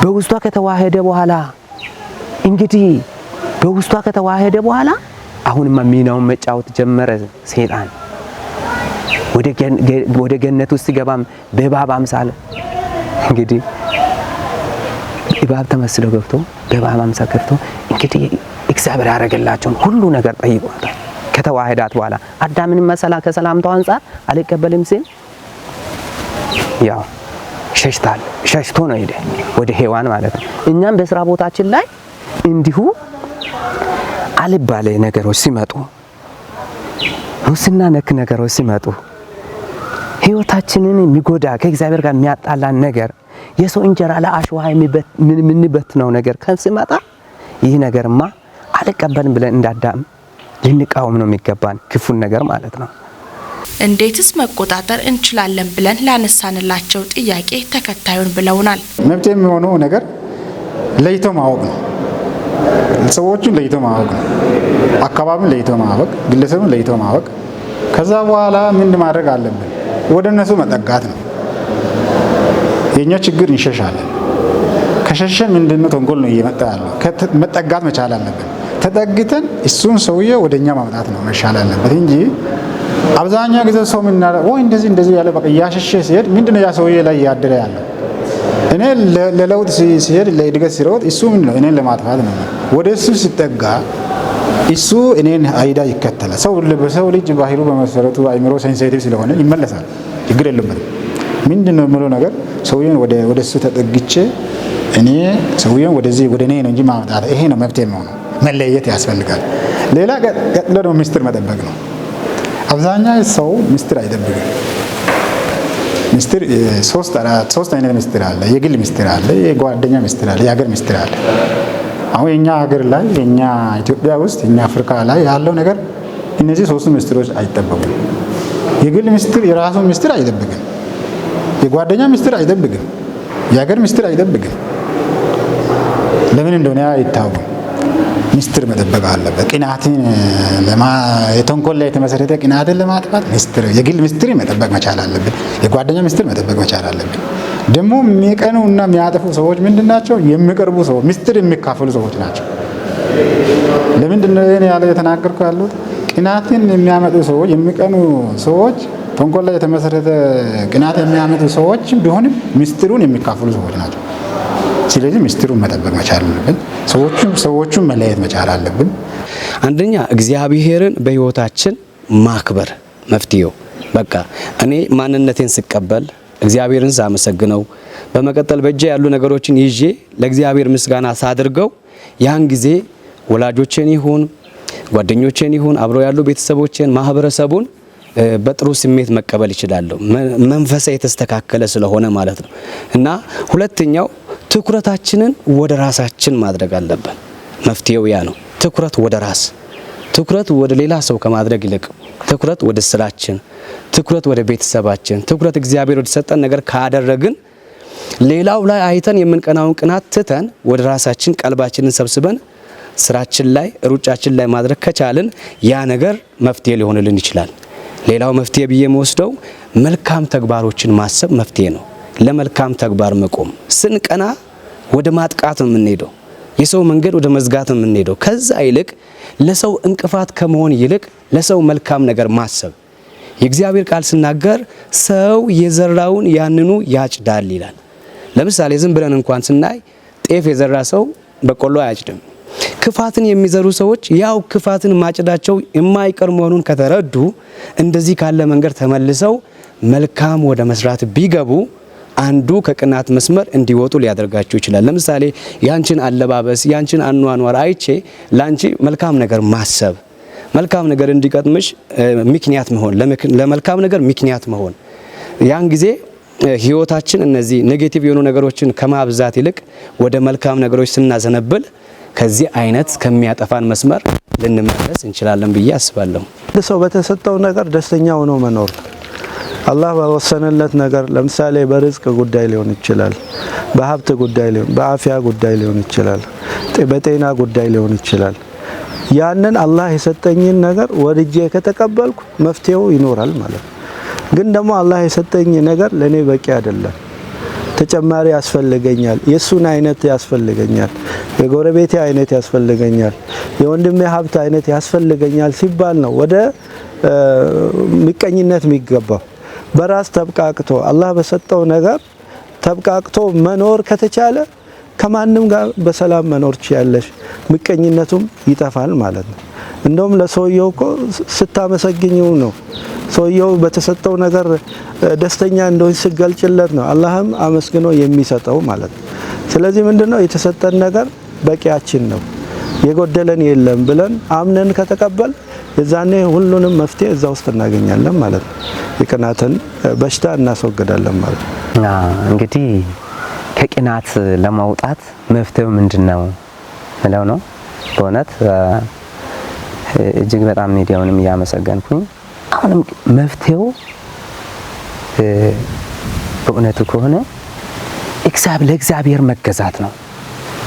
በውስጧ ከተዋሄደ በኋላ እንግዲህ በውስጧ ከተዋሄደ በኋላ አሁንማ ሚናውን መጫወት ጀመረ ሰይጣን። ወደ ገነት ውስጥ ሲገባም በእባብ አምሳል እንግዲህ እባብ ተመስሎ ገብቶ በእባብ አምሳል ገብቶ እንግዲህ እግዚአብሔር ያደረገላቸውን ሁሉ ነገር ጠይቋታል። ከተዋህዳት በኋላ አዳምንም መሰላ ከሰላምታው አንጻር አልቀበልም ሲል ያው ሸሽታል። ሸሽቶ ነው ሄደ ወደ ሔዋን ማለት ነው። እኛም በስራ ቦታችን ላይ እንዲሁ አልባሌ ነገሮች ሲመጡ ሙስና ነክ ነገሮች ሲመጡ፣ ህይወታችንን የሚጎዳ፣ ከእግዚአብሔር ጋር የሚያጣላን ነገር፣ የሰው እንጀራ ለአሸዋ የምንበትነው ነገር ሲመጣ ይህ ነገርማ አልቀበልም ብለን እንዳዳም ልንቃወም ነው የሚገባን፣ ክፉን ነገር ማለት ነው። እንዴትስ መቆጣጠር እንችላለን ብለን ላነሳንላቸው ጥያቄ ተከታዩን ብለውናል። መብት የሚሆነው ነገር ለይቶ ማወቅ ነው። ሰዎቹን ለይቶ ማወቅ ነው። አካባቢን ለይቶ ማወቅ፣ ግለሰቡን ለይቶ ማወቅ። ከዛ በኋላ ምን ማድረግ አለብን? ወደ እነሱ መጠጋት ነው። የእኛ ችግር እንሸሻለን። ከሸሸን ምንድነው? ተንኮል ነው እየመጣ ያለው። መጠጋት መቻል አለብን። ተጠግተን እሱን ሰውዬ ወደኛ ማምጣት ነው መሻል አለበት እንጂ አብዛኛው ጊዜ ሰው ምን ወይ እንደዚህ እንደዚህ ያለ በቃ እያሸሸ ሲሄድ ምንድነው ያ ሰውዬ ላይ እያደረ ያለው? እኔ ለለውጥ ሲሄድ፣ ለእድገት ሲሮጥ እሱ ምንድነው? እኔን ለማጥፋት ነው። ወደ እሱ ሲጠጋ እሱ እኔን አይዳ ይከተላል። ሰው በሰው ልጅ ባህሩ በመሰረቱ አይምሮ sensitive ስለሆነ ይመለሳል። ችግር የለበትም። ምንድነው የምለው ነገር ሰውዬን ወደ እሱ ተጠግቼ እኔ ሰውዬን ወደዚህ ወደ እኔ ነው እንጂ ማምጣት፣ ይሄ ነው መብት የሚሆነው። መለየት ያስፈልጋል። ሌላ ቀጥሎ ደግሞ ምስጢር መጠበቅ ነው። አብዛኛው ሰው ምስጢር አይጠብቅም። ምስጢር ሶስት አራት ሶስት አይነት ምስጢር አለ። የግል ምስጢር አለ፣ የጓደኛ ምስጢር አለ፣ የሀገር ምስጢር አለ። አሁን የኛ ሀገር ላይ፣ የኛ ኢትዮጵያ ውስጥ፣ የኛ አፍሪካ ላይ ያለው ነገር እነዚህ ሶስቱ ምስጢሮች አይጠበቁም። የግል ምስጢር የራሱን ምስጢር አይጠብቅም። የጓደኛ ምስጢር አይጠብቅም። የሀገር ምስጢር አይጠብቅም። ለምን እንደሆነ አይታወቅም። ምስጢር መጠበቅ አለበት። ቅናትን፣ የተንኮል ላይ የተመሰረተ ቅናትን ለማጥፋት ምስጢር፣ የግል ምስጢር መጠበቅ መቻል አለብን። የጓደኛ ምስጢር መጠበቅ መቻል አለብን። ደግሞ የሚቀኑ እና የሚያጠፉ ሰዎች ምንድን ናቸው? የሚቀርቡ ሰዎች፣ ምስጢር የሚካፈሉ ሰዎች ናቸው። ለምንድን ነው ይሄን ያለ የተናገርኩ ያሉት? ቅናትን የሚያመጡ ሰዎች፣ የሚቀኑ ሰዎች፣ ተንኮል ላይ የተመሰረተ ቅናት የሚያመጡ ሰዎች ቢሆንም ምስጢሩን የሚካፈሉ ሰዎች ናቸው። ስለዚህ ምስጢሩን መጠበቅ መቻል አለብን። ሰዎቹን መለየት መቻል አለብን። አንደኛ እግዚአብሔርን በህይወታችን ማክበር መፍትሄው። በቃ እኔ ማንነቴን ስቀበል፣ እግዚአብሔርን ሳመሰግነው፣ በመቀጠል በእጄ ያሉ ነገሮችን ይዤ ለእግዚአብሔር ምስጋና ሳድርገው ያን ጊዜ ወላጆቼን ይሁን፣ ጓደኞቼን ይሁን፣ አብረው ያሉ ቤተሰቦቼን፣ ማህበረሰቡን በጥሩ ስሜት መቀበል ይችላለሁ። መንፈሴ የተስተካከለ ስለሆነ ማለት ነው። እና ሁለተኛው ትኩረታችንን ወደ ራሳችን ማድረግ አለብን። መፍትሄው ያ ነው። ትኩረት ወደ ራስ፣ ትኩረት ወደ ሌላ ሰው ከማድረግ ይልቅ ትኩረት ወደ ስራችን፣ ትኩረት ወደ ቤተሰባችን፣ ትኩረት እግዚአብሔር ወደ ሰጠን ነገር ካደረግን ሌላው ላይ አይተን የምንቀናውን ቅናት ትተን ወደ ራሳችን ቀልባችንን ሰብስበን ስራችን ላይ፣ ሩጫችን ላይ ማድረግ ከቻልን ያ ነገር መፍትሄ ሊሆንልን ይችላል። ሌላው መፍትሄ ብዬ የምወስደው መልካም ተግባሮችን ማሰብ መፍትሄ ነው። ለመልካም ተግባር መቆም። ስንቀና ወደ ማጥቃት ነው የምንሄደው። የሰው መንገድ ወደ መዝጋት ነው የምንሄደው። ከዛ ይልቅ ለሰው እንቅፋት ከመሆን ይልቅ ለሰው መልካም ነገር ማሰብ። የእግዚአብሔር ቃል ስናገር ሰው የዘራውን ያንኑ ያጭዳል ይላል። ለምሳሌ ዝም ብለን እንኳን ስናይ ጤፍ የዘራ ሰው በቆሎ አያጭድም። ክፋትን የሚዘሩ ሰዎች ያው ክፋትን ማጨዳቸው የማይቀር መሆኑን ከተረዱ እንደዚህ ካለ መንገድ ተመልሰው መልካም ወደ መስራት ቢገቡ አንዱ ከቅናት መስመር እንዲወጡ ሊያደርጋቸው ይችላል። ለምሳሌ ያንቺን አለባበስ፣ ያንቺን አኗኗር አይቼ ላንቺ መልካም ነገር ማሰብ፣ መልካም ነገር እንዲቀጥምሽ ምክንያት መሆን፣ ለመልካም ነገር ምክንያት መሆን፣ ያን ጊዜ ህይወታችን እነዚህ negative የሆኑ ነገሮችን ከማብዛት ይልቅ ወደ መልካም ነገሮች ስናዘነብል ከዚህ አይነት ከሚያጠፋን መስመር ልንመለስ እንችላለን ብዬ አስባለሁ። አንድ ሰው በተሰጠው ነገር ደስተኛ ሆኖ መኖር፣ አላህ በወሰነለት ነገር፣ ለምሳሌ በርዝቅ ጉዳይ ሊሆን ይችላል፣ በሀብት ጉዳይ ሊሆን፣ በአፊያ ጉዳይ ሊሆን ይችላል፣ በጤና ጉዳይ ሊሆን ይችላል። ያንን አላህ የሰጠኝን ነገር ወድጄ ከተቀበልኩ መፍትሄው ይኖራል ማለት ነው። ግን ደግሞ አላህ የሰጠኝ ነገር ለኔ በቂ አይደለም፣ ተጨማሪ ያስፈልገኛል፣ የሱን አይነት ያስፈልገኛል፣ የጎረቤቴ አይነት ያስፈልገኛል፣ የወንድሜ ሀብት አይነት ያስፈልገኛል ሲባል ነው ወደ ምቀኝነት የሚገባው። በራስ ተብቃቅቶ፣ አላህ በሰጠው ነገር ተብቃቅቶ መኖር ከተቻለ ከማንም ጋር በሰላም መኖር ትችያለሽ፣ ምቀኝነቱም ይጠፋል ማለት ነው። እንደውም ለሰውየው እኮ ስታመሰግኝው ነው፣ ሰውየው በተሰጠው ነገር ደስተኛ እንደሆነ ስገልጭለት ነው አላህም አመስግኖ የሚሰጠው ማለት ነው። ስለዚህ ምንድነው፣ የተሰጠን ነገር በቂያችን ነው፣ የጎደለን የለም ብለን አምነን ከተቀበል የዛኔ ሁሉንም መፍትሄ እዛ ውስጥ እናገኛለን ማለት ነው። የቅናትን በሽታ እናስወግዳለን ማለት ነው። እንግዲህ ከቅናት ለማውጣት መፍትሄው ምንድነው ምለው ነው። በእውነት እጅግ በጣም ሚዲያውንም እያመሰገንኩኝ አሁንም መፍትሄው በእውነቱ ከሆነ ለእግዚአብሔር መገዛት ነው።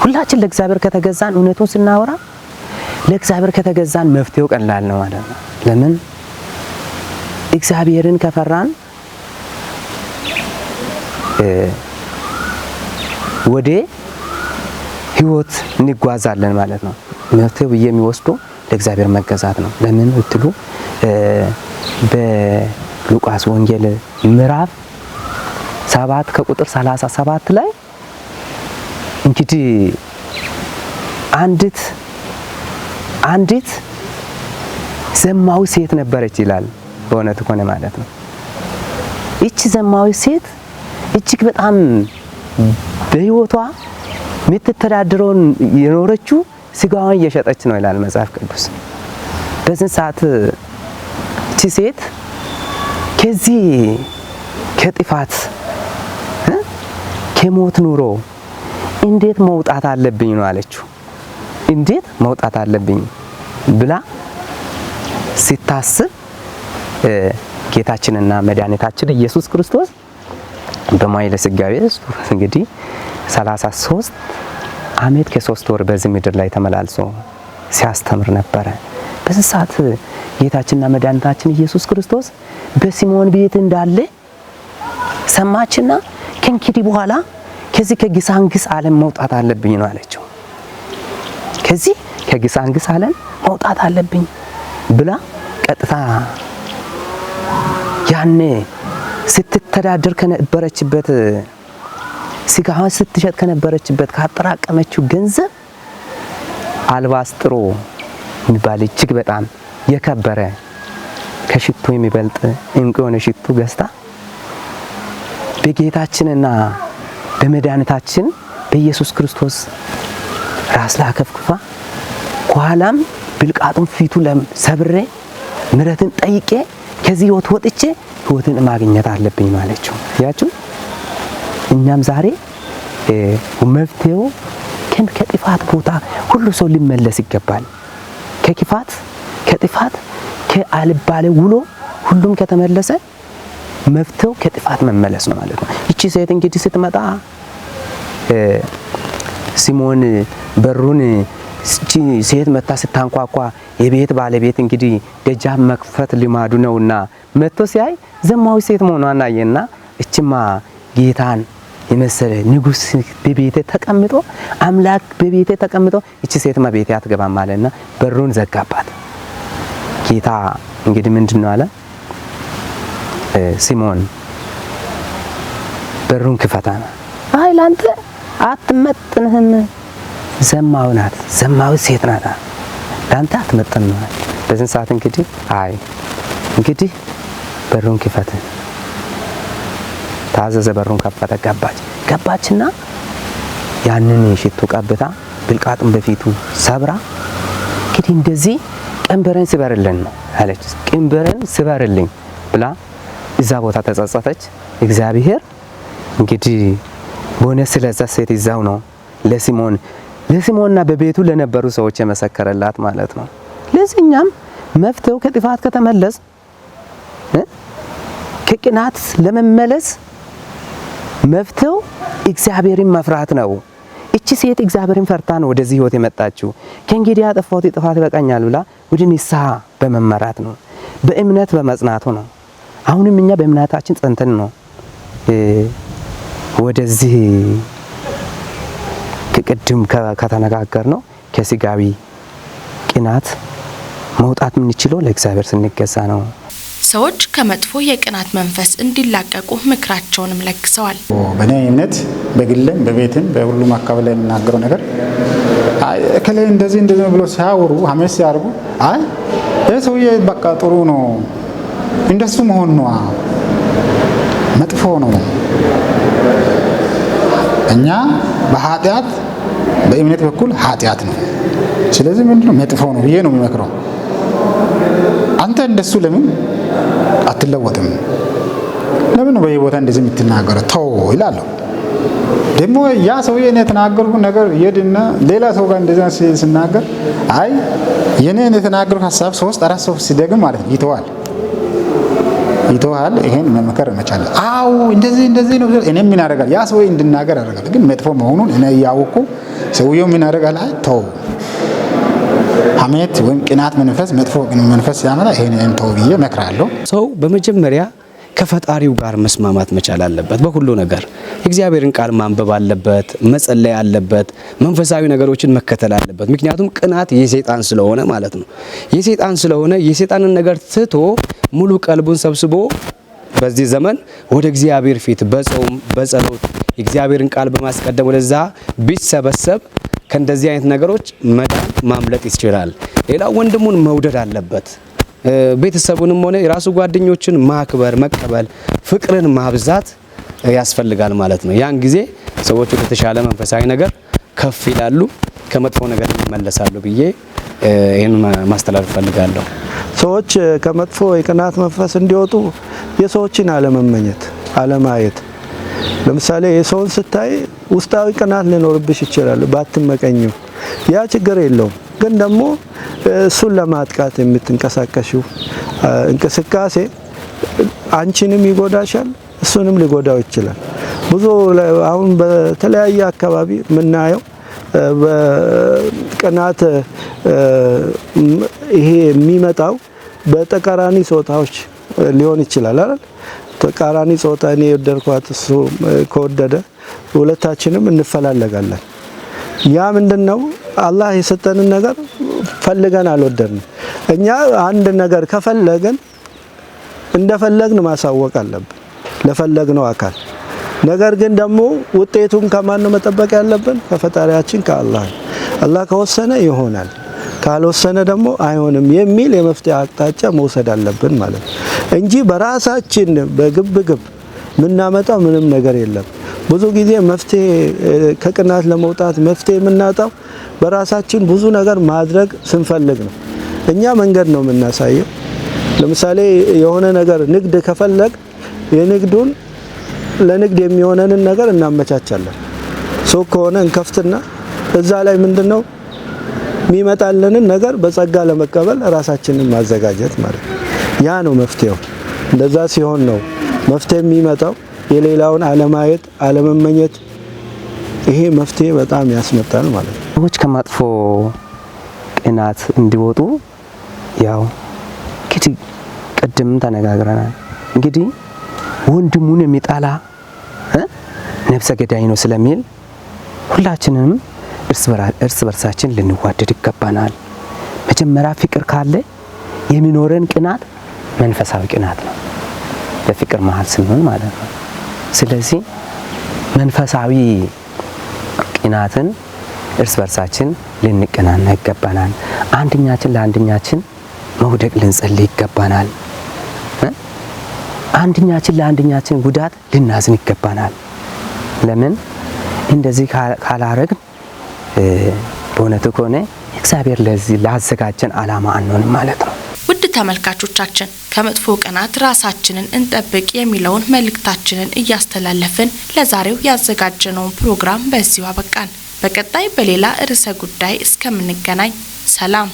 ሁላችን ለእግዚአብሔር ከተገዛን፣ እውነቱን ስናወራ ለእግዚአብሔር ከተገዛን መፍትሄው ቀላል ነው ማለት ነው። ለምን እግዚአብሔርን ከፈራን ወደ ህይወት እንጓዛለን ማለት ነው። መፍትሄው ብዬ የሚወስደው ለእግዚአብሔር መገዛት ነው። ለምን ብትሉ በሉቃስ ወንጌል ምዕራፍ 7 ከቁጥር 37 ላይ እንግዲህ አንዲት ዘማዊ ሴት ነበረች ይላል። በእውነት ከሆነ ማለት ነው። ይቺ ዘማዊ ሴት እጅግ በጣም በህይወቷ የምትተዳድረውን የኖረችው ስጋዋን እየሸጠች ነው ይላል መጽሐፍ ቅዱስ። በዚህ ሰዓት እቺ ሴት ከዚህ ከጥፋት ከሞት ኑሮ እንዴት መውጣት አለብኝ ነው አለችው። እንዴት መውጣት አለብኝ ብላ ሲታስብ ጌታችንና መድኃኒታችን ኢየሱስ ክርስቶስ በማይለ ስጋዌ እንግዲህ 33 ዓመት ከ3 ወር በዚህ ምድር ላይ ተመላልሶ ሲያስተምር ነበረ። በዚህ ሰዓት ጌታችንና መድኃኒታችን ኢየሱስ ክርስቶስ በሲሞን ቤት እንዳለ ሰማችና ከእንግዲህ በኋላ ከዚህ ከግሳንግስ ዓለም መውጣት አለብኝ ነው አለችው። ከዚህ ከግሳንግስ ዓለም መውጣት አለብኝ ብላ ቀጥታ ያኔ ስትተዳደር ከነበረችበት ስጋዋን ስትሸጥ ከነበረችበት ካጠራቀመችው ገንዘብ አልባስጥሮ የሚባል እጅግ በጣም የከበረ ከሽቱ የሚበልጥ እንቁ የሆነ ሽቱ ገዝታ በጌታችንና በመድኃኒታችን በኢየሱስ ክርስቶስ ራስ ላይ አከፍክፋ ኋላም ብልቃጡን ፊቱ ሰብሬ ምሕረትን ጠይቄ ከዚህ ህይወት ወጥቼ ህይወትን ማግኘት አለብኝ ማለችው። ያችሁ እኛም ዛሬ መፍትሄው ከጥፋት ቦታ ሁሉ ሰው ሊመለስ ይገባል። ከክፋት፣ ከጥፋት፣ ከአልባሌ ውሎ ሁሉም ከተመለሰ መፍትሄው ከጥፋት መመለስ ነው ማለት ነው። እቺ ሴት እንግዲህ ስትመጣ ሲሞን በሩን እቺ ሴት መታ ስታንኳኳ የቤት ባለቤት እንግዲህ ደጃፍ መክፈት ልማዱ ነውና መጥቶ ሲያይ ዘማዊ ሴት መሆኗን አየና እቺማ ጌታን የመሰለ ንጉስ በቤቴ ተቀምጦ አምላክ በቤቴ ተቀምጦ እቺ ሴትማ ቤቴ አትገባም አለና በሩን ዘጋባት። ጌታ እንግዲህ ምንድነው አለ? ሲሞን በሩን ክፈታ። አይ ላንተ አትመጥንህም፣ ዘማዊ ናት፣ ዘማዊ ሴት ናት፣ ላንተ አትመጥንህም። በዚህን ሰዓት እንግዲህ አይ እንግዲህ በሩን ክፈት ታዘዘ። በሩን ከፈተ፣ ገባች። ገባችና ያንን ሽቱ ቀብታ ብልቃጡን በፊቱ ሰብራ እንግዲህ እንደዚህ ቀንበረን ስበርልን ነው አለች። ቀንበረን ስበርልኝ ብላ እዛ ቦታ ተጸጸተች። እግዚአብሔር እንግዲህ በሆነ ስለዛ ሴት ይዛው ነው ለሲሞንና በቤቱ ለነበሩ ሰዎች የመሰከረላት ማለት ነው። ለዚህኛም መፍትሄው ከጥፋት ከተመለስ ከቅናት ለመመለስ መፍትሄው እግዚአብሔርን መፍራት ነው። እቺ ሴት እግዚአብሔርን ፈርታ ነው ወደዚህ ህይወት የመጣችው። ከእንግዲህ ያጠፋሁት ጥፋት ይበቃኛል ብላ ወደ ንስሐ በመመራት ነው፣ በእምነት በመጽናቱ ነው። አሁንም እኛ በእምነታችን ጸንተን ነው ወደዚህ ከቅድም ከተነጋገር ነው ከስጋዊ ቅናት መውጣት የምንችለው ለእግዚአብሔር ስንገዛ ነው። ሰዎች ከመጥፎ የቅናት መንፈስ እንዲላቀቁ ምክራቸውንም ለግሰዋል። በእኔ እምነት በግልም በቤትም በሁሉም አካባቢ ላይ የምናገረው ነገር አይ እከሌ እንደዚህ እንደዚህ ብሎ ሲያወሩ ሀሜት ሲያደርጉ አይ ይሄ ሰውዬ በቃ ጥሩ ነው እንደሱ መሆን ነው መጥፎ ነው። እኛ በኃጢአት በእምነት በኩል ኃጢአት ነው። ስለዚህ ምንድነው መጥፎ ነው ብዬ ነው የሚመክረው። አንተ እንደሱ ለምን አትለወጥም? ለምን በየቦታ እንደዚህ የምትናገረው? ተው ይላለሁ። ደግሞ ያ ሰውዬ እኔ የተናገርኩት ነገር ይሄድና ሌላ ሰው ጋር እንደዛ ሲናገር፣ አይ የኔን የተናገርኩት ሀሳብ ሶስት አራት ሰው ሲደግም ማለት ነው ይተዋል ይተዋል። ይሄን መመከር መቻል። አዎ፣ እንደዚህ እንደዚህ ነው። እኔ ምን ያደርጋል፣ ያ ሰውዬ እንድናገር ያደርጋል። ግን መጥፎ መሆኑን እኔ እያወኩ ሰውየው ምን ያደርጋል? አይ ተው፣ ሐሜት ወይም ቅናት መንፈስ መጥፎ መንፈስ ሲያመጣ ይሄን ተው ብዬ እመክራለሁ። ሰው በመጀመሪያ ከፈጣሪው ጋር መስማማት መቻል አለበት። በሁሉ ነገር የእግዚአብሔርን ቃል ማንበብ አለበት፣ መጸለይ አለበት፣ መንፈሳዊ ነገሮችን መከተል አለበት። ምክንያቱም ቅናት የሰይጣን ስለሆነ ማለት ነው። የሰይጣን ስለሆነ የሰይጣንን ነገር ትቶ ሙሉ ቀልቡን ሰብስቦ በዚህ ዘመን ወደ እግዚአብሔር ፊት በጾም፣ በጸሎት፣ የእግዚአብሔርን ቃል በማስቀደም ወደዛ ቢሰበሰብ ከእንደዚህ አይነት ነገሮች መዳን ማምለጥ ይችላል። ሌላው ወንድሙን መውደድ አለበት። ቤተሰቡንም ሆነ የራሱ ጓደኞችን ማክበር፣ መቀበል፣ ፍቅርን ማብዛት ያስፈልጋል ማለት ነው። ያን ጊዜ ሰዎች ወደ ተሻለ መንፈሳዊ ነገር ከፍ ይላሉ፣ ከመጥፎ ነገር ይመለሳሉ ብዬ ይህን ማስተላለፍ ፈልጋለሁ። ሰዎች ከመጥፎ የቅናት መንፈስ እንዲወጡ የሰዎችን አለመመኘት፣ አለማየት። ለምሳሌ የሰውን ስታይ ውስጣዊ ቅናት ሊኖርብሽ ይችላል፣ ባትመቀኝም ያ ችግር የለውም። ግን ደግሞ እሱን ለማጥቃት የምትንቀሳቀሽው እንቅስቃሴ አንቺንም ይጎዳሻል፣ እሱንም ሊጎዳው ይችላል። ብዙ አሁን በተለያየ አካባቢ የምናየው በቅናት ይሄ የሚመጣው በተቃራኒ ጾታዎች ሊሆን ይችላል አይደል? ተቃራኒ ጾታ እኔ የወደድኳት እሱ ከወደደ ሁለታችንም እንፈላለጋለን። ያ ምንድነው? አላህ የሰጠንን ነገር ፈልገን አልወደድንም። እኛ አንድ ነገር ከፈለግን እንደፈለግን ማሳወቅ አለብን ለፈለግነው አካል። ነገር ግን ደግሞ ውጤቱን ከማን ነው መጠበቅ ያለብን? ከፈጣሪያችን ከአላህ። አላህ ከወሰነ ይሆናል፣ ካልወሰነ ደግሞ አይሆንም የሚል የመፍትሄ አቅጣጫ መውሰድ አለብን ማለት ነው እንጂ በራሳችን በግብግብ የምናመጣው ምንም ነገር የለም። ብዙ ጊዜ መፍትሄ ከቅናት ለመውጣት መፍትሄ የምናጣው በራሳችን ብዙ ነገር ማድረግ ስንፈልግ ነው። እኛ መንገድ ነው የምናሳየው። ለምሳሌ የሆነ ነገር ንግድ ከፈለግ የንግዱን ለንግድ የሚሆነንን ነገር እናመቻቻለን። ሱቅ ከሆነ እንከፍትና እዛ ላይ ምንድነው የሚመጣልንን ነገር በጸጋ ለመቀበል ራሳችንን ማዘጋጀት ማለት ነው። ያ ነው መፍትሄው። እንደዛ ሲሆን ነው መፍትሄ የሚመጣው። የሌላውን አለማየት፣ አለመመኘት ይሄ መፍትሄ በጣም ያስመጣል ማለት ነው። ሰዎች ከመጥፎ ቅናት እንዲወጡ ያው እንግዲህ ቅድም ተነጋግረናል። እንግዲህ ወንድሙን የሚጠላ ነፍሰ ገዳይ ነው ስለሚል ሁላችንም እርስ በርሳችን ልንዋደድ ይገባናል። መጀመሪያ ፍቅር ካለ የሚኖረን ቅናት መንፈሳዊ ቅናት ነው፣ በፍቅር መሀል ስንሆን ማለት ነው። ስለዚህ መንፈሳዊ ቅናትን እርስ በርሳችን ልንቀናና ይገባናል። አንደኛችን ለአንደኛችን መውደቅ ልንጸልይ ይገባናል። አንደኛችን ለአንደኛችን ጉዳት ልናዝን ይገባናል። ለምን እንደዚህ ካላረግን በእውነቱ ከሆነ እግዚአብሔር ለዚህ ላዘጋጀን ዓላማ አንሆንም ማለት ነው። ውድ ተመልካቾቻችን፣ ከመጥፎ ቅናት ራሳችንን እንጠብቅ የሚለውን መልእክታችንን እያስተላለፍን ለዛሬው ያዘጋጀነውን ፕሮግራም በዚሁ አበቃን። በቀጣይ በሌላ ርዕሰ ጉዳይ እስከምንገናኝ ሰላም።